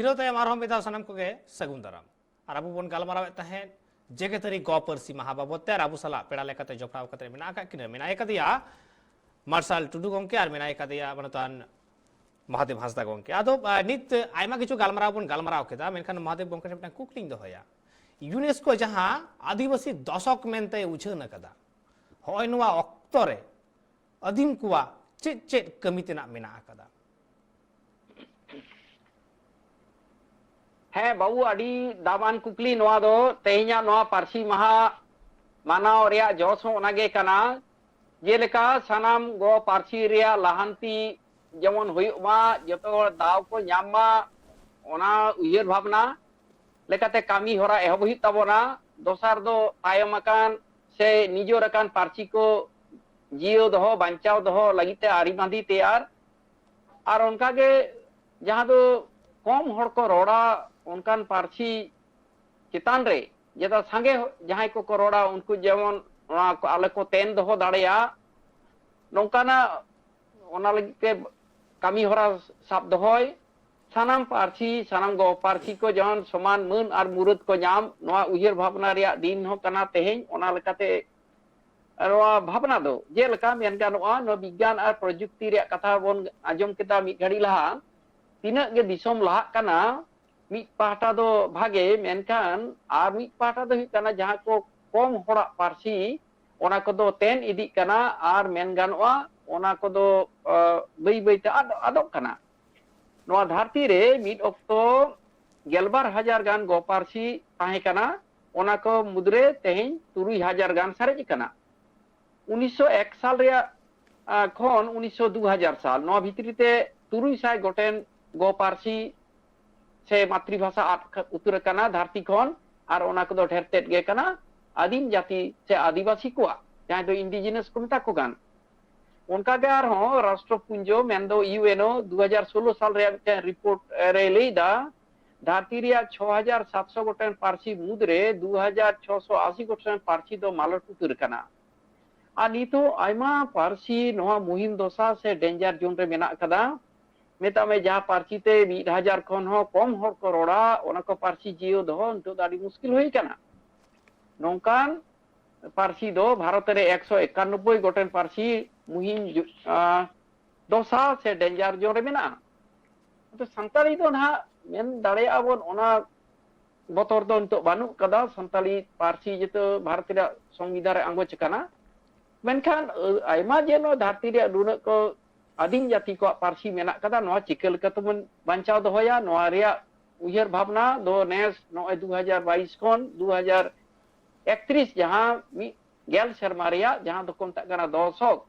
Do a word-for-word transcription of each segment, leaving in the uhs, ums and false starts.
ᱡᱤᱨᱟᱹᱣ ᱛᱟᱭᱚᱢ ᱟᱨᱦᱚᱸ ᱢᱤᱫ ᱫᱷᱟᱣ ᱥᱟᱱᱟᱢ ᱠᱚᱜᱮ ᱥᱟᱹᱜᱩᱱ ᱫᱟᱨᱟᱢ᱾ ᱟᱨ ᱟᱵᱚ ᱵᱚᱱ ᱜᱟᱞᱢᱟᱨᱟᱣᱮᱫ ᱛᱟᱦᱮᱸᱫ ᱡᱮᱜᱮᱛᱟᱹᱨᱤ ᱜᱚ ᱯᱟᱹᱨᱥᱤ ᱢᱟᱦᱟ ᱵᱟᱵᱚᱫ ᱛᱮ, ᱟᱨ ᱟᱵᱚ ᱥᱟᱞᱟᱜ ᱯᱮᱲᱟ ᱞᱮᱠᱟᱛᱮ ᱡᱚᱯᱲᱟᱣ ᱠᱟᱛᱮ ᱢᱮᱱᱟᱜ ᱟᱠᱟᱫ ᱠᱤᱱᱟ, ᱢᱮᱱᱟᱭ ᱠᱟᱫᱮᱭᱟ ᱢᱟᱨᱥᱟᱞ ᱴᱩᱰᱩ ᱜᱚᱢᱠᱮ ᱟᱨ ᱢᱮᱱᱟᱭ ᱠᱟᱫᱮᱭᱟ ᱢᱟᱱᱚᱛᱟᱱ ᱢᱚᱦᱟᱫᱮᱵ ᱦᱟᱸᱥᱫᱟ ᱜᱚᱢᱠᱮ᱾ ᱟᱫᱚ, ᱟᱨ, ᱱᱤᱛ ᱟᱭᱢᱟ ᱠᱤᱪᱷᱩ ᱜᱟᱞᱢᱟᱨᱟᱣ ᱵᱚᱱ ᱜᱟᱞᱢᱟᱨᱟᱣ ᱠᱮᱫᱟ, ᱢᱮᱱᱠᱷᱟᱱ ᱢᱚᱦᱟᱫᱮᱵ ᱜᱚᱢᱠᱮ ᱴᱷᱮᱱ ᱢᱤᱫᱴᱟᱝ ᱠᱩᱠᱞᱤᱧ ᱫᱚᱦᱚᱭᱟ᱾ ᱭᱩᱱᱮᱥᱠᱳ ᱡᱟᱦᱟᱸ ᱟᱹᱫᱤᱵᱟᱹᱥᱤ ᱫᱚᱥᱚᱠ ᱢᱮᱱᱛᱮ ᱩᱪᱷᱟᱹᱱ ᱟᱠᱟᱫᱟ, ᱦᱚᱸᱜᱼᱚᱭ ᱱᱚᱣᱟ ᱚᱠᱛᱚ ᱨᱮ ᱟᱹᱫᱤᱢ ᱠᱚᱣᱟᱜ ᱪᱮᱫ ᱪᱮᱫ ᱠᱟᱹᱢᱤ ᱛᱮᱱᱟᱜ ᱢᱮᱱᱟᱜ ᱟᱠᱟᱫᱟ? ᱦᱮᱸ ᱵᱟᱹᱵᱩ, ᱟᱹᱰᱤ ᱫᱟᱢᱟᱱ ᱠᱩᱠᱞᱤ ᱱᱚᱣᱟ ᱫᱚ᱾ ᱛᱮᱦᱮᱧᱟᱜ ᱱᱚᱣᱟ ᱯᱟᱹᱨᱥᱤ ᱢᱟᱦᱟ ᱢᱟᱱᱟᱣ ᱨᱮᱭᱟᱜ ᱡᱚᱥ ᱦᱚᱸ ᱚᱱᱟᱜᱮ ᱠᱟᱱᱟ᱾ ᱡᱮᱞᱮᱠᱟ ᱥᱟᱱᱟᱢ ᱜᱚ ᱯᱟᱹᱨᱥᱤ ᱨᱮᱭᱟᱜ ᱞᱟᱦᱟᱱᱛᱤ ᱡᱮᱢᱚᱱ ᱦᱩᱭᱩᱜ ᱢᱟ, ᱡᱚᱛᱚ ᱦᱚᱲ ᱫᱟᱣ ᱠᱚ ᱧᱟᱢ ᱢᱟ, ᱚᱱᱟ ᱩᱭᱦᱟᱹᱨ ᱵᱷᱟᱵᱽᱱᱟ ᱞᱮᱠᱟᱛᱮ ᱠᱟᱹᱢᱤ ᱦᱚᱨᱟ ᱮᱦᱚᱵ ᱦᱩᱭᱩᱜ ᱛᱟᱵᱚᱱᱟ᱾ ᱫᱚᱥᱟᱨ ᱫᱚ ᱛᱟᱭᱚᱢ ᱟᱠᱟᱱ ᱥᱮ ᱱᱤᱡᱚᱨ ᱟᱠᱟᱱ ᱯᱟᱹᱨᱥᱤ ᱠᱚ ᱡᱤᱭᱟᱹᱣ ᱫᱚᱦᱚ, ᱵᱟᱧᱪᱟᱣ ᱫᱚᱦᱚ ᱞᱟᱹᱜᱤᱫ ᱛᱮ ᱟᱹᱨᱤ ᱵᱟᱸᱫᱤ ᱛᱮᱭᱟᱨ᱾ ᱟᱨ ᱚᱱᱠᱟᱜᱮ ᱡᱟᱦᱟᱸ ᱫᱚ ᱠᱚᱢ ᱦᱚᱲ ᱠᱚ ᱨᱚᱲᱟ ᱚᱱᱠᱟᱱ ᱯᱟᱹᱨᱥᱤ ᱪᱮᱛᱟᱱ ᱨᱮ ᱡᱮᱴᱟ ᱥᱟᱸᱜᱮ ᱡᱟᱦᱟᱸᱭ ᱠᱚᱠᱚ ᱨᱚᱲᱟ ᱩᱱᱠᱩ ᱡᱮᱢᱚᱱ ᱱᱚᱣᱟ ᱠᱚ ᱟᱞᱮ ᱠᱚ ᱛᱮᱱ ᱫᱚᱦᱚ ᱫᱟᱲᱮᱭᱟᱜ, ᱱᱚᱝᱠᱟᱱᱟᱜ ᱚᱱᱟ ᱞᱟᱹᱜᱤᱫ ᱛᱮ ᱠᱟᱹᱢᱤ ᱦᱚᱨᱟ ᱥᱟᱵ ᱫᱚᱦᱚᱭ᱾ ᱥᱟᱱᱟᱢ ᱯᱟᱹᱨᱥᱤ, ᱥᱟᱱᱟᱢ ᱜᱚ ᱯᱟᱹᱨᱥᱤ ᱠᱚ ᱡᱮᱢᱚᱱ ᱥᱚᱢᱟᱱ ᱢᱟᱹᱱ ᱟᱨ ᱢᱩᱨᱟᱹᱫ ᱠᱚ ᱧᱟᱢ, ᱱᱚᱣᱟ ᱩᱭᱦᱟᱹᱨ ᱵᱷᱟᱵᱽᱱᱟ ᱨᱮᱭᱟᱜ ᱫᱤᱱ ᱦᱚᱸ ᱠᱟᱱᱟ ᱛᱮᱦᱮᱧ᱾ ᱚᱱᱟ ᱞᱮᱠᱟᱛᱮ ᱱᱚᱣᱟ ᱵᱷᱟᱵᱽᱱᱟ ᱫᱚ ᱡᱮᱞᱮᱠᱟ ᱢᱮᱱ ᱜᱟᱱᱚᱜᱼᱟ, ᱱᱚᱣᱟ ᱵᱤᱜᱽᱜᱟᱱ ᱟᱨ ᱯᱨᱚᱡᱩᱠᱛᱤ ᱨᱮᱭᱟᱜ ᱠᱟᱛᱷᱟ ᱵᱚᱱ ᱟᱸᱡᱚᱢ ᱠᱮᱫᱟ ᱢᱤᱫ ᱜᱷᱟᱹᱲᱤ ᱞᱟᱦᱟ, ᱛᱤᱱᱟᱹᱜ ᱜᱮ ᱫᱤᱥᱚᱢ ᱞᱟᱦᱟᱜ ᱠᱟᱱᱟ, ᱢᱤᱫ ᱯᱟᱦᱴᱟ ᱫᱚ ᱵᱷᱟᱜᱮ, ᱢᱮᱱᱠᱷᱟᱱ ᱟᱨ ᱢᱤᱫ ᱯᱟᱦᱴᱟ ᱫᱚ ᱦᱩᱭᱩᱜ ᱠᱟᱱᱟ ᱡᱟᱦᱟᱸ ᱠᱚ ᱠᱚᱢ ᱦᱚᱲᱟᱜ ᱯᱟᱹᱨᱥᱤ, ᱚᱱᱟ ᱠᱚᱫᱚ ᱛᱮᱱ ᱤᱫᱤᱜ ᱠᱟᱱᱟ ᱟᱨ ᱢᱮᱱ ᱜᱟᱱᱚᱜᱼᱟ ᱚᱱᱟ ᱠᱚᱫᱚ, ᱟᱸ, ᱵᱟᱹᱭ ᱵᱟᱹᱭᱛᱮ ᱟᱫ-, ᱟᱫᱚᱜ ᱠᱟᱱᱟ᱾ ᱱᱚᱣᱟ ᱫᱷᱟᱹᱨᱛᱤ ᱨᱮ ᱢᱤᱫ ᱚᱠᱛᱚ ᱜᱮᱞᱵᱟᱨ ᱦᱟᱡᱟᱨ ᱜᱟᱱ ᱜᱚ ᱯᱟᱹᱨᱥᱤ ᱛᱟᱦᱮᱸ ᱠᱟᱱᱟ, ᱚᱱᱟ ᱠᱚ ᱢᱩᱫᱽᱨᱮ ᱛᱮᱦᱮᱧ ᱛᱩᱨᱩᱭ ᱦᱟᱡᱟᱨ ᱜᱟᱱ ᱥᱟᱨᱮᱡ ᱟᱠᱟᱱᱟ᱾ ᱩᱱᱤᱥᱥᱚ ᱮᱠ ᱥᱟᱞ ᱨᱮᱭᱟᱜ, ᱟ, ᱠᱷᱚᱱ ᱩᱱᱤᱥᱥᱚ ᱫᱩ ᱦᱟᱡᱟᱨ ᱥᱟᱞ, ᱱᱚᱣᱟ ᱵᱷᱤᱛᱨᱤ ᱛᱮ ᱛᱩᱨᱩᱭ ᱥᱟᱭ ᱜᱚᱴᱮᱱ ᱜᱚ ᱯᱟᱹᱨᱥᱤ ᱥᱮ ᱢᱟᱛᱨᱤᱵᱷᱟᱥᱟ ᱟᱫ ᱠᱟ-, ᱩᱛᱟᱹᱨ ᱟᱠᱟᱱᱟ ᱫᱷᱟᱹᱨᱛᱤ ᱠᱷᱚᱱ, ᱟᱨ ᱚᱱᱟ ᱠᱚᱫᱚ ᱰᱷᱮᱨ ᱛᱮᱫ ᱜᱮ ᱠᱟᱱᱟ ᱟᱹᱫᱤᱢ ᱡᱟᱹᱛᱤ ᱥᱮ ᱟᱹᱫᱤᱵᱟᱹᱥᱤ ᱠᱚᱣᱟᱜ, ᱡᱟᱦᱟᱸᱭ ᱫᱚ indigenous ᱠᱚ ᱢᱮᱛᱟ ᱠᱚ ᱠᱟᱱ᱾ ᱚᱱᱠᱟᱜᱮ ᱟᱨᱦᱚᱸ ᱨᱟᱥᱴᱨᱚᱯᱩᱧᱡᱚ ᱢᱮᱱᱫᱚ ᱤᱭᱩ ᱮᱱ ᱳ ᱫᱩ ᱦᱟᱡᱟᱨ ᱥᱳᱞᱳ ᱥᱟᱞ ᱨᱮᱭᱟᱜ ᱢᱤᱫᱴᱮᱱ ᱨᱤᱯᱳᱨᱴ ᱨᱮ ᱞᱟᱹᱭ ᱮᱫᱟ, ᱫᱷᱟᱹᱨᱛᱤ ᱨᱮᱭᱟᱜ ᱪᱷᱚ ᱦᱟᱡᱟᱨ ᱥᱟᱛᱥᱚ ᱜᱚᱴᱮᱱ ᱯᱟᱹᱨᱥᱤ ᱢᱩᱫᱽᱨᱮ ᱫᱩ ᱦᱟᱡᱟᱨ ᱪᱷᱚᱥᱚ ᱟᱥᱤ ᱜᱚᱴᱮᱱ ᱯᱟᱹᱨᱥᱤ ᱫᱚ ᱢᱟᱞᱚᱴ ᱩᱛᱟᱹᱨ ᱟᱠᱟᱱᱟ᱾ ᱟᱨ ᱱᱤᱛᱚᱜ ᱟᱭᱢᱟ ᱯᱟᱹᱨᱥᱤ ᱱᱚᱣᱟ ᱢᱩᱦᱤᱢ ᱫᱚᱥᱟ ᱥᱮ danger zone ᱨᱮ ᱢᱮᱱᱟᱜ ᱟᱠᱟᱫᱟ᱾ ᱢᱮᱛᱟᱜ ᱢᱮ ᱡᱟᱦᱟᱸ ᱯᱟᱹᱨᱥᱤ ᱛᱮ ᱢᱤᱫ ᱦᱟᱡᱟᱨ ᱠᱷᱚᱱ ᱦᱚᱸ ᱠᱚᱢ ᱦᱚᱲ ᱠᱚ ᱨᱚᱲᱟ, ᱚᱱᱟ ᱠᱚ ᱯᱟᱹᱨᱥᱤ ᱡᱤᱭᱟᱹᱣ ᱫᱚᱦᱚ ᱱᱤᱛᱚᱜ ᱫᱚ ᱟᱹᱰᱤ ᱢᱩᱥᱠᱤᱞ ᱦᱩᱭ ᱟᱠᱟᱱᱟ᱾ ᱱᱚᱝᱠᱟᱱ ᱯᱟᱹᱨᱥᱤ ᱫᱚ ᱵᱷᱟᱨᱚᱛ ᱨᱮ ᱮᱠᱥᱚ ᱮᱠᱟᱱᱱᱚᱵᱵᱳᱭ ᱜᱚᱴᱮᱱ ᱯᱟᱹᱨᱥᱤ ᱢᱩᱦᱤᱢ ᱡᱩ-, ᱟᱸ, ᱫᱚᱥᱟ ᱥᱮ danger zone ᱨᱮ ᱢᱮᱱᱟᱜᱼᱟ᱾ ᱟᱫᱚ ᱥᱟᱱᱛᱟᱲᱤ ᱫᱚ ᱱᱟᱦᱟᱜ ᱢᱮᱱ ᱫᱟᱲᱮᱭᱟᱜᱼᱟ ᱵᱚᱱ, ᱚᱱᱟ ᱵᱚᱛᱚᱨ ᱫᱚ ᱱᱤᱛᱚᱜ ᱵᱟᱹᱱᱩᱜ ᱠᱟᱫᱟ᱾ ᱥᱟᱱᱛᱟᱲᱤ ᱯᱟᱹᱨᱥᱤ ᱡᱮᱛᱮ ᱵᱷᱟᱨᱚᱛ ᱨᱮᱭᱟᱜ ᱥᱚᱝᱵᱤᱫᱷᱟᱱ ᱨᱮ ᱟᱸᱜᱚᱪ ᱟᱠᱟᱱᱟ, ᱢᱮᱱᱠᱷᱟᱱ, ᱟᱹ, ᱟᱭᱢᱟ ᱡᱮ ᱱᱚᱣᱟ ᱫᱷᱟᱹᱨᱛᱤ ᱨᱮᱭᱟᱜ ᱱᱩᱱᱟᱹᱜ ᱠᱚ ᱟᱹᱫᱤᱢ ᱡᱟᱹᱛᱤ ᱠᱚᱣᱟᱜ ᱯᱟᱹᱨᱥᱤ ᱢᱮᱱᱟᱜ ᱠᱟᱫᱟ, ᱱᱚᱣᱟ ᱪᱤᱠᱟᱹ ᱞᱮᱠᱟ ᱛᱮᱵᱚᱱ ᱵᱟᱧᱪᱟᱣ ᱫᱚᱦᱚᱭᱟ? ᱱᱚᱣᱟ ᱨᱮᱭᱟᱜ ᱩᱭᱦᱟᱹᱨ ᱵᱷᱟᱵᱽᱱᱟ ᱫᱚ ᱱᱮᱥ ᱱᱚᱜᱼᱚᱭ ᱫᱩ ᱦᱟᱡᱟᱨ ᱵᱟᱭᱤᱥ ᱠᱷᱚᱱ ᱫᱩ ᱦᱟᱡᱟᱨ ᱮᱠᱛᱨᱤᱥ, ᱡᱟᱦᱟᱸ ᱢᱤᱫ ᱜᱮᱞ ᱥᱮᱨᱢᱟ ᱨᱮᱭᱟᱜ, ᱡᱟᱦᱟᱸ ᱫᱚᱠᱚ ᱢᱮᱛᱟᱜ ᱠᱟᱱᱟ ᱫᱚᱥᱚᱠ,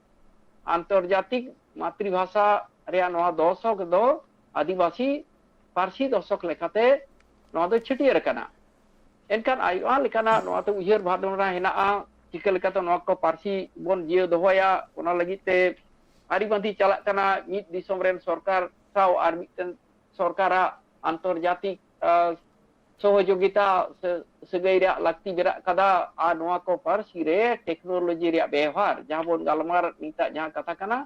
ᱟᱱᱛᱚᱨᱡᱟᱛᱤᱠ ᱢᱟᱛᱨᱤᱵᱷᱟᱥᱟ ᱨᱮᱭᱟᱜ ᱱᱚᱣᱟ ᱫᱚᱥᱚᱠ ᱫᱚ ᱟᱹᱫᱤᱵᱟᱹᱥᱤ ᱯᱟᱹᱨᱥᱤ ᱫᱚᱥᱚᱠ ᱞᱮᱠᱟᱛᱮ ᱱᱚᱣᱟ ᱫᱚ ᱪᱷᱟᱹᱴᱭᱟᱹᱨ ᱟᱠᱟᱱᱟ᱾ ᱮᱱᱠᱷᱟᱱ ᱟᱭᱢᱟ ᱞᱮᱠᱟᱱᱟᱜ ᱱᱚᱣᱟ ᱛᱮ ᱩᱭᱦᱟᱹᱨ ᱵᱷᱟᱵᱽᱱᱟ ᱦᱮᱱᱟᱜᱼᱟ, ᱪᱤᱠᱟᱹ ᱞᱮᱠᱟᱛᱮ ᱱᱚᱣᱟ ᱠᱚ ᱯᱟᱹᱨᱥᱤ ᱵᱚᱱ ᱡᱤᱭᱟᱹᱣ ᱫᱚᱦᱚᱭᱟ, ᱚᱱᱟ ᱞᱟᱹᱜᱤᱫ ᱛᱮ ᱟᱹᱨᱤ ᱵᱟᱸᱫᱤ ᱪᱟᱞᱟᱜ ᱠᱟᱱᱟ᱾ ᱢᱤᱫ ᱫᱤᱥᱚᱢ ᱨᱮᱱ ᱥᱚᱨᱠᱟᱨ ᱥᱟᱶ ᱟᱨ ᱢᱤᱫᱴᱮᱱ ᱥᱚᱨᱠᱟᱨᱟᱜ ᱟᱱᱛᱚᱨᱡᱟᱛᱤᱠ, ᱟᱸ, ᱥᱚᱦᱚᱡᱳᱜᱤᱛᱟ ᱥᱮ ᱥᱟᱹᱜᱟᱹᱭ ᱨᱮᱭᱟᱜ ᱞᱟᱹᱠᱛᱤ ᱢᱮᱱᱟᱜ ᱠᱟᱫᱟ᱾ ᱟᱨ ᱱᱚᱣᱟ ᱠᱚ ᱯᱟᱹᱨᱥᱤ ᱨᱮ ᱴᱮᱠᱱᱳᱞᱚᱡᱤ ᱨᱮᱭᱟᱜ ᱵᱮᱣᱦᱟᱨ, ᱡᱟᱦᱟᱸ ᱵᱚᱱ ᱜᱟᱞᱢᱟᱨᱟᱣ ᱱᱤᱛᱟᱜ ᱡᱟᱦᱟᱸ ᱠᱟᱛᱷᱟ ᱠᱟᱱᱟ,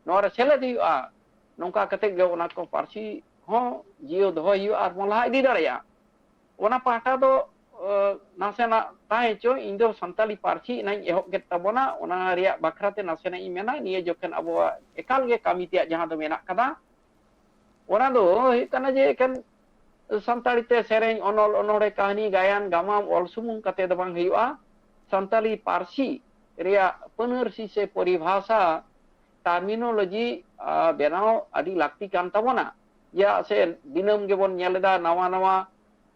ᱱᱚᱣᱟ ᱨᱮ ᱥᱮᱞᱮᱫ ᱦᱩᱭᱩᱜᱼᱟ᱾ ᱱᱚᱝᱠᱟ ᱠᱟᱛᱮ ᱜᱮ ᱚᱱᱟ ᱠᱚ ᱯᱟᱹᱨᱥᱤ ᱦᱚᱸ ᱡᱤᱭᱟᱹᱣ ᱫᱚᱦᱚᱭ ᱦᱩᱭᱩᱜᱼᱟ ᱟᱨ ᱵᱚᱱ ᱞᱟᱦᱟ ᱤᱫᱤ ᱫᱟᱲᱮᱭᱟᱜᱼᱟ᱾ ᱚᱱᱟ ᱯᱟᱦᱴᱟ ᱫᱚ, ᱟᱸ, ᱱᱟᱥᱮᱱᱟᱜ ᱛᱟᱦᱮᱸ ᱪᱚ, ᱤᱧ ᱫᱚ ᱥᱟᱱᱛᱟᱞᱤ ᱯᱟᱹᱨᱥᱤ ᱮᱱᱟᱧ ᱮᱦᱚᱵ ᱠᱮᱫ ᱛᱟᱵᱚᱱᱟ, ᱚᱱᱟ ᱨᱮᱭᱟᱜ ᱵᱟᱠᱷᱨᱟ ᱛᱮ ᱱᱟᱥᱮᱱᱟᱜ ᱤᱧ ᱢᱮᱱᱟ᱾ ᱱᱤᱭᱟᱹ ᱡᱚᱠᱷᱚᱱ ᱟᱵᱚᱣᱟᱜ ᱮᱠᱟᱞ ᱜᱮ ᱠᱟᱹᱢᱤ ᱛᱮᱭᱟᱜ ᱡᱟᱦᱟᱸ ᱫᱚ ᱢᱮᱱᱟᱜ ᱠᱟᱫᱟ, ᱚᱱᱟ ᱫᱚ ᱦᱩᱭᱩᱜ ᱠᱟᱱᱟ ᱡᱮ ᱮᱠᱮᱱ ᱥᱟᱱᱛᱟᱲᱤ ᱛᱮ ᱥᱮᱨᱮᱧ, ᱚᱱᱚᱞ, ᱚᱱᱚᱬᱦᱮ, ᱠᱟᱹᱦᱱᱤ, ᱜᱟᱭᱟᱱ, ᱜᱟᱢᱟᱢ ᱚᱞ ᱥᱩᱢᱩᱝ ᱠᱟᱛᱮ ᱫᱚ ᱵᱟᱝ ᱦᱩᱭᱩᱜᱼᱟ᱾ ᱥᱟᱱᱛᱟᱞᱤ ᱯᱟᱹᱨᱥᱤ ᱨᱮᱭᱟᱜ ᱯᱟᱹᱱᱟᱹᱨᱥᱤ ᱥᱮ ᱯᱚᱨᱤᱵᱷᱟᱥᱟ, terminology, ᱟ, ᱵᱮᱱᱟᱣ ᱟᱹᱰᱤ ᱞᱟᱹᱠᱛᱤ ᱠᱟᱱ ᱛᱟᱵᱚᱱᱟ᱾ ᱪᱮᱫᱟᱜ ᱥᱮ ᱫᱤᱱᱟᱹᱢ ᱜᱮᱵᱚᱱ ᱧᱮᱞ ᱮᱫᱟ ᱱᱟᱣᱟ ᱱᱟᱣᱟ,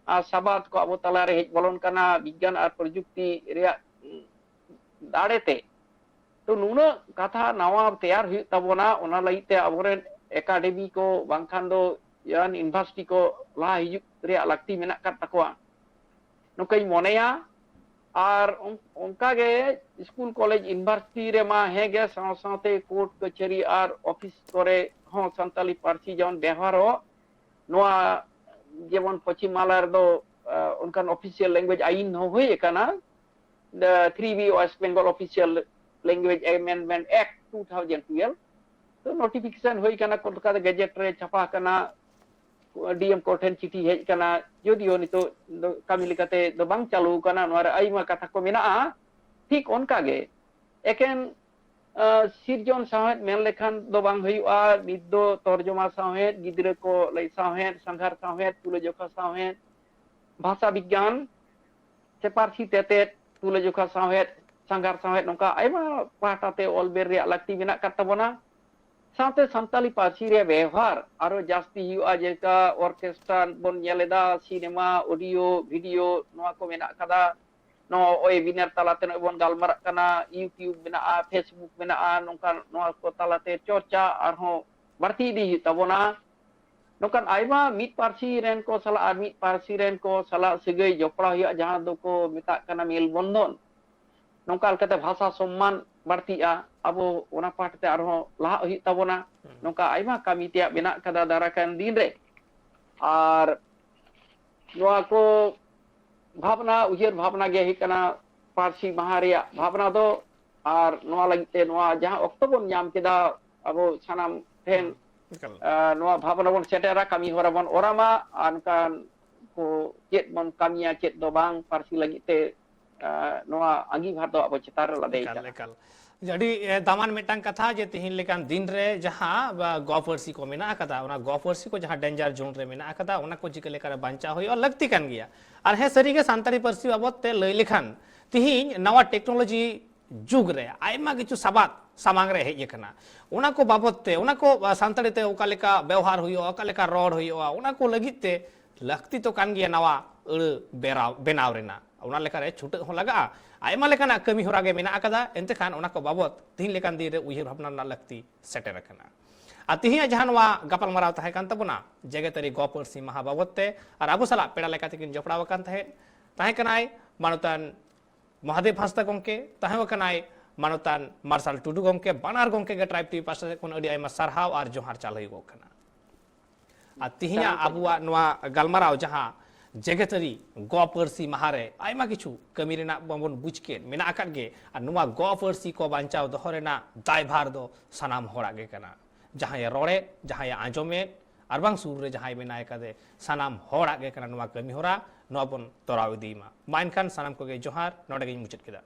ᱟ, ᱥᱟᱵᱟᱫ ᱠᱚ ᱟᱵᱚ ᱛᱟᱞᱟᱨᱮ ᱦᱮᱡ ᱵᱚᱞᱚᱱ ᱠᱟᱱᱟ, ᱵᱤᱜᱽᱜᱟᱱ ᱟᱨ ᱯᱨᱚᱡᱩᱠᱛᱤ ᱨᱮᱭᱟᱜ, ᱩᱸ, ᱫᱟᱲᱮᱛᱮ᱾ ᱛᱚ ᱱᱩᱱᱟᱹᱜ ᱠᱟᱛᱷᱟ ᱱᱟᱣᱟ ᱛᱮᱭᱟᱨ ᱦᱩᱭᱩᱜ ᱛᱟᱵᱚᱱᱟ, ᱚᱱᱟ ᱞᱟᱹᱜᱤᱫ ᱛᱮ ᱟᱵᱚᱨᱮᱱ ᱮᱠᱟᱰᱮᱢᱤ ᱠᱚ ᱵᱟᱝᱠᱷᱟᱱ ᱫᱚ ᱡᱟᱦᱟᱱ university ᱠᱚ ᱞᱟᱦᱟ ᱦᱤᱡᱩᱜ ᱨᱮᱭᱟᱜ ᱞᱟᱹᱠᱛᱤ ᱢᱮᱱᱟᱜ ᱟᱠᱟᱫ ᱛᱟᱠᱚᱣᱟ, ᱱᱚᱝᱠᱟᱧ ᱢᱚᱱᱮᱭᱟ᱾ ᱟᱨ ᱚᱱ-, ᱚᱱᱠᱟᱜᱮ ᱥᱠᱩᱞ, ᱠᱚᱞᱮᱡᱽ, university ᱨᱮᱢᱟ ᱦᱮᱸᱜᱮ, ᱥᱟᱶ ᱥᱟᱶᱛᱮ ᱠᱳᱨᱴ ᱠᱟᱹᱪᱷᱟᱹᱨᱤ ᱟᱨ ᱚᱯᱷᱤᱥ ᱠᱚᱨᱮ ᱦᱚᱸ ᱥᱟᱱᱛᱟᱞᱤ ᱯᱟᱹᱨᱥᱤ ᱡᱮᱢᱚᱱ ᱵᱮᱣᱦᱟᱨᱚᱜ, ᱱᱚᱣᱟ ᱡᱮᱢᱚᱱ ᱯᱚᱪᱷᱤᱢ ᱵᱟᱝᱞᱟ ᱨᱮᱫᱚ, ᱟᱸ, ᱚᱱᱠᱟᱱ official language ᱟᱭᱤᱱ ᱦᱚᱸ ᱦᱩᱭ ᱟᱠᱟᱱᱟ, the three B West Bengal Official Language Amendment Act two thousand twelve᱾ ᱛᱚ ᱱᱳᱴᱤᱯᱷᱤᱠᱮᱥᱚᱱ ᱦᱩᱭ ᱠᱟᱱᱟ, ᱠᱳᱞᱠᱟᱛᱟ ᱜᱮᱡᱮᱴ ᱨᱮ ᱪᱷᱟᱯᱟ ᱟᱠᱟᱱᱟ, ᱰᱤ ᱮᱢ ᱠᱚ ᱴᱷᱮᱱ ᱪᱤᱴᱷᱤ ᱦᱮᱡ ᱟᱠᱟᱱᱟ, ᱡᱚᱫᱤᱭᱳ ᱱᱤᱛᱚᱜ ᱫᱚ ᱠᱟᱹᱢᱤ ᱞᱮᱠᱟᱛᱮ ᱫᱚ ᱵᱟᱝ ᱪᱟᱹᱞᱩ ᱟᱠᱟᱱᱟ᱾ ᱱᱚᱣᱟ ᱨᱮ ᱟᱭᱢᱟ ᱠᱟᱛᱷᱟ ᱠᱚ ᱢᱮᱱᱟᱜᱼᱟ᱾ ᱴᱷᱤᱠ ᱚᱱᱠᱟ ᱜᱮ ᱮᱠᱮᱱ ᱟᱸ, ᱥᱤᱨᱡᱚᱱ ᱥᱟᱶᱦᱮᱫ ᱢᱮᱱ ᱞᱮᱠᱷᱟᱱ ᱫᱚ ᱵᱟᱝ ᱦᱩᱭᱩᱜᱼᱟ᱾ ᱱᱤᱛ ᱫᱚ ᱛᱚᱨᱡᱚᱢᱟ ᱥᱟᱶᱦᱮᱫ, ᱜᱤᱫᱽᱨᱟᱹ ᱠᱚ ᱞᱟᱹᱜᱤᱫ ᱥᱟᱶᱦᱮᱫ, ᱥᱟᱸᱜᱷᱟᱨ ᱥᱟᱶᱦᱮᱫ, ᱛᱩᱞᱟᱹᱡᱚᱠᱷᱟ ᱥᱟᱶᱦᱮᱫ, ᱵᱷᱟᱥᱟ ᱵᱤᱜᱽᱜᱟᱱ ᱥᱮ ᱯᱟᱹᱨᱥᱤ ᱛᱮᱛᱮᱫ, ᱛᱩᱞᱟᱹᱡᱚᱠᱷᱟ ᱥᱟᱶᱦᱮᱫ, ᱥᱟᱸᱜᱷᱟᱨ ᱥᱟᱶᱦᱮᱫ, ᱱᱚᱝᱠᱟ ᱟᱭᱢᱟ ᱯᱟᱦᱴᱟ ᱛᱮ ᱚᱞ ᱵᱮᱞ ᱨᱮᱭᱟᱜ ᱞᱟᱹᱠᱛᱤ ᱢᱮᱱᱟᱜ ᱟᱠᱟᱫ ᱛᱟᱵᱚᱱᱟ᱾ ᱥᱟᱶᱛᱮ ᱥᱟᱱᱛᱟᱞᱤ ᱯᱟᱹᱨᱥᱤ ᱨᱮ ᱵᱮᱣᱦᱟᱨ ᱟᱨᱚ ᱡᱟᱹᱥᱛᱤ ᱦᱩᱭᱩᱜᱼᱟ, ᱡᱮᱞᱮᱠᱟ ᱚᱨᱠᱮᱥᱴᱨᱟ ᱵᱚᱱ ᱧᱮᱞ ᱮᱫᱟ, ᱥᱤᱱᱮᱢᱟ, ᱚᱰᱤᱭᱳ, ᱵᱷᱤᱰᱤᱭᱳ, ᱱᱚᱣᱟ ᱠᱚ ᱢᱮᱱᱟᱜ ᱟᱠᱟᱫᱟ᱾ ᱱᱚᱣᱟ ᱳᱭᱮᱵᱤᱱᱟᱨ ᱛᱟᱞᱟᱛᱮ ᱱᱚᱜᱼᱚᱭ ᱵᱚᱱ ᱜᱟᱞᱢᱟᱨᱟᱜ ᱠᱟᱱᱟ, YouTube ᱢᱮᱱᱟᱜᱼᱟ, Facebook ᱢᱮᱱᱟᱜᱼᱟ, ᱱᱚᱝᱠᱟᱱ ᱱᱚᱣᱟ ᱠᱚ ᱛᱟᱞᱟᱛᱮ ᱪᱚᱨᱪᱟ ᱟᱨᱦᱚᱸ ᱵᱟᱹᱲᱛᱤ ᱤᱫᱤ ᱦᱩᱭᱩᱜ ᱛᱟᱵᱚᱱᱟ᱾ ᱱᱚᱝᱠᱟᱱ ᱟᱭᱢᱟ ᱢᱤᱫ ᱯᱟᱹᱨᱥᱤ ᱨᱮᱱ ᱠᱚ ᱥᱟᱞᱟᱜ ᱟᱨ ᱢᱤᱫ ᱯᱟᱹᱨᱥᱤ ᱨᱮᱱ ᱠᱚ ᱥᱟᱞᱟᱜ ᱥᱟᱹᱜᱟᱹᱭ ᱡᱚᱯᱲᱟᱣ ᱦᱩᱭᱩᱜᱼᱟ, ᱡᱟᱦᱟᱸ ᱫᱚᱠᱚ ᱢᱮᱛᱟᱜ ᱠᱟᱱᱟ ᱢᱮᱞ ᱵᱚᱱᱫᱷᱚᱱ᱾ ᱱᱚᱝᱠᱟ ᱞᱮᱠᱟᱛᱮ ᱵᱷᱟᱥᱟ ᱥᱚᱢᱢᱟᱱ ᱵᱟᱹᱲᱛᱤᱜᱼᱟ᱾ ᱟᱵᱚ ᱚᱱᱟ ᱯᱟᱦᱴᱟ ᱛᱮ ᱟᱨᱦᱚᱸ ᱞᱟᱦᱟᱜ ᱦᱩᱭᱩᱜ ᱛᱟᱵᱚᱱᱟ᱾ ᱱᱚᱝᱠᱟ ᱟᱭᱢᱟ ᱠᱟᱹᱢᱤ ᱛᱮᱭᱟᱜ ᱢᱮᱱᱟᱜ ᱠᱟᱫᱟ ᱫᱟᱨᱟᱭ ᱠᱟᱱ ᱫᱤᱱ ᱨᱮ᱾ ᱟᱨ ᱱᱚᱣᱟ ᱠᱚ ᱵᱷᱟᱵᱽᱱᱟ, ᱩᱭᱦᱟᱹᱨ ᱵᱷᱟᱵᱽᱱᱟ ᱜᱮ ᱦᱩᱭᱩᱜ ᱠᱟᱱᱟ ᱯᱟᱹᱨᱥᱤ ᱢᱟᱦᱟ ᱨᱮᱭᱟᱜ ᱵᱷᱟᱵᱽᱱᱟ ᱫᱚ᱾ ᱟᱨ ᱱᱚᱣᱟ ᱞᱟᱹᱜᱤᱫ ᱛᱮ ᱱᱚᱣᱟ ᱡᱟᱦᱟᱸ ᱚᱠᱛᱚ ᱵᱚᱱ ᱧᱟᱢ ᱠᱮᱫᱟ ᱟᱵᱚ ᱥᱟᱱᱟᱢ ᱴᱷᱮᱱ, ᱮᱠᱟᱞ᱾ ᱟᱨ ᱱᱚᱣᱟ ᱵᱷᱟᱵᱽᱱᱟ ᱵᱚᱱ ᱥᱮᱴᱮᱨᱟ, ᱠᱟᱹᱢᱤ ᱦᱚᱨᱟ ᱵᱚᱱ ᱚᱨᱟᱢᱟ, ᱟᱨ ᱱᱚᱝᱠᱟᱱ ᱠᱚ ᱪᱮᱫ ᱵᱚᱱ ᱠᱟᱹᱢᱤᱭᱟ, ᱪᱮᱫ ᱫᱚ ᱵᱟᱝ, ᱯᱟᱹᱨᱥᱤ ᱞᱟᱹᱜᱤᱫ ᱛᱮ, ᱟᱨ ᱱᱚᱣᱟ ᱟᱸᱜᱤᱵᱷᱟᱨ ᱫᱚ ᱟᱵᱚ ᱪᱮᱛᱟᱱ ᱨᱮ ᱞᱟᱫᱮ ᱮᱠᱟᱞ, ᱠᱟᱱᱟ᱾ ᱮᱠᱟᱞ᱾ ᱟᱹᱰᱤ, ᱮ, ᱫᱟᱢᱟᱱ ᱢᱤᱫᱴᱟᱝ ᱠᱟᱛᱷᱟ ᱡᱮ ᱛᱤᱦᱤᱧ ᱞᱮᱠᱟᱱ ᱫᱤᱱ ᱨᱮ ᱡᱟᱦᱟᱸ, ᱵᱟ, ᱜᱚ ᱯᱟᱹᱨᱥᱤ ᱠᱚ ᱢᱮᱱᱟᱜ ᱟᱠᱟᱫᱟ, ᱚᱱᱟ ᱜᱚ ᱯᱟᱹᱨᱥᱤ ᱠᱚ ᱡᱟᱦᱟᱸ ᱰᱮᱧᱡᱟᱨ ᱡᱳᱱ ᱨᱮ ᱢᱮᱱᱟᱜ ᱟᱠᱟᱫᱟ, ᱚᱱᱟ ᱠᱚ ᱪᱤᱠᱟᱹ ᱞᱮᱠᱟᱨᱮ ᱵᱟᱧᱪᱟᱣ ᱦᱩᱭᱩᱜᱼᱟ, ᱞᱟᱹᱠᱛᱤ ᱠᱟᱱ ᱜᱮᱭᱟ᱾ ᱟᱨ ᱦᱮᱸ, ᱥᱟᱹᱨᱤᱜᱮ ᱥᱟᱱᱛᱟᱲᱤ ᱯᱟᱹᱨᱥᱤ ᱵᱟᱵᱚᱫ ᱛᱮ ᱞᱟᱹᱭ ᱞᱮᱠᱷᱟᱱ ᱛᱤᱦᱤᱧ ᱱᱟᱣᱟ ᱴᱮᱠᱱᱳᱞᱚᱡᱤ ᱡᱩᱜᱽ ᱨᱮ ᱟᱭᱢᱟ ᱠᱤᱪᱷᱩ ᱥᱟᱵᱟᱫ ᱥᱟᱢᱟᱝ ᱨᱮ ᱦᱮᱡ ᱟᱠᱟᱱᱟ᱾ ᱚᱱᱟ ᱠᱚ ᱵᱟᱵᱚᱫ ᱛᱮ, ᱚᱱᱟ ᱠᱚ, ᱟ, ᱥᱟᱱᱛᱟᱲᱤ ᱛᱮ ᱚᱠᱟ ᱞᱮᱠᱟ ᱵᱮᱣᱦᱟᱨ ᱦᱩᱭᱩᱜᱼᱟ, ᱚᱠᱟ ᱞᱮᱠᱟ ᱨᱚᱲ ᱦᱩᱭᱩᱜᱼᱟ, ᱚᱱᱟ ᱠᱚ ᱞᱟᱹᱜᱤᱫ ᱛᱮ ᱞᱟᱹᱠᱛᱤ ᱛᱚ ᱠᱟᱱ ᱜᱮᱭᱟ ᱱᱟᱣᱟ ᱟᱹᱲᱟᱹ ᱵᱮᱨᱟᱣ-, ᱵᱮᱱᱟᱣ ᱨᱮᱱᱟᱜ᱾ ᱚᱱᱟ ᱞᱮᱠᱟᱨᱮ ᱪᱷᱩᱴᱟᱹᱜ ᱦᱚᱸ ᱞᱟᱜᱟᱜᱼᱟ᱾ ᱟᱭᱢᱟ ᱞᱮᱠᱟᱱᱟᱜ ᱠᱟᱹᱢᱤ ᱦᱚᱨᱟ ᱜᱮ ᱢᱮᱱᱟᱜ ᱟᱠᱟᱫᱟ, ᱮᱱᱛᱮ ᱠᱷᱟᱱ ᱚᱱᱟ ᱠᱚ ᱵᱟᱵᱚᱫ ᱛᱤᱦᱤᱧ ᱞᱮᱠᱟᱱ ᱫᱤᱱ ᱨᱮ ᱩᱭᱦᱟᱹᱨ ᱵᱷᱟᱵᱽᱱᱟ ᱨᱮᱱᱟᱜ ᱞᱟᱹᱠᱛᱤ ᱥᱮᱴᱮᱨ ᱟᱠᱟᱱᱟ᱾ ᱟᱨ ᱛᱤᱦᱤᱧᱟᱜ ᱡᱟᱦᱟᱸ ᱱᱚᱣᱟ ᱜᱟᱯᱟᱞᱢᱟᱨᱟᱣ ᱛᱟᱦᱮᱸ ᱠᱟᱱ ᱛᱟᱵᱚᱱᱟ ᱡᱮᱜᱮᱛᱟᱹᱨᱤ ᱜᱚ ᱯᱟᱹᱨᱥᱤ ᱢᱟᱦᱟ ᱵᱟᱵᱚᱫ ᱛᱮ, ᱟᱨ ᱟᱵᱚ ᱥᱟᱞᱟᱜ ᱯᱮᱲᱟ ᱞᱮᱠᱟ ᱛᱮᱠᱤᱱ ᱡᱚᱯᱲᱟᱣ ᱟᱠᱟᱱ ᱛᱟᱦᱮᱸᱫ, ᱛᱟᱦᱮᱸ ᱠᱟᱱᱟᱭ ᱢᱟᱱᱚᱛᱟᱱ ᱢᱚᱦᱟᱫᱮᱵ ᱦᱟᱸᱥᱫᱟ ᱜᱚᱢᱠᱮ, ᱛᱟᱦᱮᱸ ᱠᱟᱱᱟᱭ ᱢᱟᱱᱚᱛᱟᱱ ᱢᱟᱨᱥᱟᱞ ᱴᱩᱰᱩ ᱜᱚᱢᱠᱮ᱾ ᱵᱟᱱᱟᱨ ᱜᱚᱢᱠᱮ ᱜᱮ ᱴᱨᱟᱭᱤᱵᱽ ᱴᱤᱵᱷᱤ ᱯᱟᱦᱴᱟ ᱥᱮᱫ ᱠᱷᱚᱱ ᱟᱹᱰᱤ ᱟᱭᱢᱟ ᱥᱟᱨᱦᱟᱣ ᱟᱨ ᱡᱚᱦᱟᱨ ᱪᱟᱞ ᱦᱩᱭᱩᱜᱚᱜ ᱠᱟᱱᱟ᱾ ᱟᱨ ᱛᱤᱦᱤᱧᱟᱜ ᱥᱟᱱᱟᱢ ᱠᱚ ᱟᱵᱚᱣᱟᱜ ᱱᱚᱣᱟ ᱜᱟᱞᱢᱟᱨᱟᱣ ᱡᱟᱦᱟᱸ ᱡᱮᱜᱮᱛᱟᱹᱨᱤ ᱜᱚ ᱯᱟᱹᱨᱥᱤ ᱢᱟᱦᱟ ᱨᱮ ᱟᱭᱢᱟ ᱠᱤᱪᱷᱩ ᱠᱟᱹᱢᱤ ᱨᱮᱱᱟᱜ ᱢᱟᱵᱚᱱ ᱵᱩᱡᱽ ᱠᱮᱫ, ᱢᱮᱱᱟᱜ ᱟᱠᱟᱫ ᱜᱮ᱾ ᱟᱨ ᱱᱚᱣᱟ ᱜᱚ ᱯᱟᱹᱨᱥᱤ ᱠᱚ ᱵᱟᱧᱪᱟᱣ ᱫᱚᱦᱚ ᱨᱮᱱᱟᱜ ᱫᱟᱭᱵᱷᱟᱨ ᱫᱚ ᱥᱟᱱᱟᱢ ᱦᱚᱲᱟᱜ ᱜᱮ ᱠᱟᱱᱟ᱾ ᱡᱟᱦᱟᱸᱭᱮ ᱨᱚᱲᱮᱫ, ᱡᱟᱦᱟᱸᱭᱮ ᱟᱸᱡᱚᱢᱮᱫ, ᱟᱨ ᱵᱟᱝ ᱥᱩᱨ ᱨᱮ ᱡᱟᱦᱟᱸᱭ ᱢᱮᱱᱟᱭ ᱠᱟᱫᱮ, ᱥᱟᱱᱟᱢ ᱦᱚᱲᱟᱜ ᱜᱮ ᱠᱟᱱᱟ ᱱᱚᱣᱟ ᱠᱟᱹᱢᱤ ᱦᱚᱨᱟ᱾ ᱱᱚᱣᱟ ᱵᱚᱱ ᱛᱚᱨᱟᱣ ᱤᱫᱤᱭ ᱢᱟ᱾ ᱢᱟ ᱮᱱᱠᱷᱟᱱ ᱥᱟᱱᱟᱢ ᱠᱚᱜᱮ ᱡᱚᱦᱟᱨ, ᱱᱚᱰᱮ ᱜᱤᱧ ᱢᱩᱪᱟᱹᱫ ᱠᱮᱫᱟ᱾